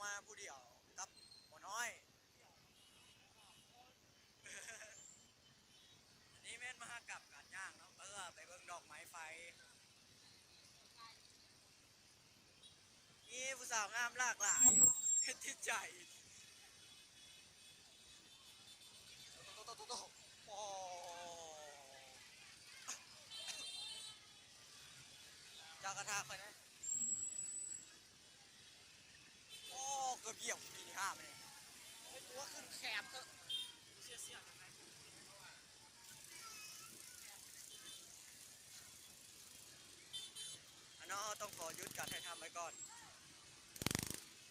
ມາຜູ້ດຽວກັບໝໍນ້ອຍ. ອັນນີ້ແມ່ນມະຫະກັບການຍ່າງເນາະ ເພື່ອໄປເບິ່ງດອກໄມ້ໄຟ. ມີຜູ້ສາວງາມຫຼາກຫຼາຍ ເຮັດຈິດໃຈ. ໂອ້ ເຈົ້າກະທາຂ້ອຍນະ. ໂອ້ ເກືອບຢຽບປີນີ້ຫ້າມານີ້. ໂອ້ຍ ຕົວຂຶ້ນແຄບເຖາະ. ອັນເນາະ ເຮົາຕ້ອງຂໍຢຸດການຖ່າຍທຳໄວ້ກ່ອນ.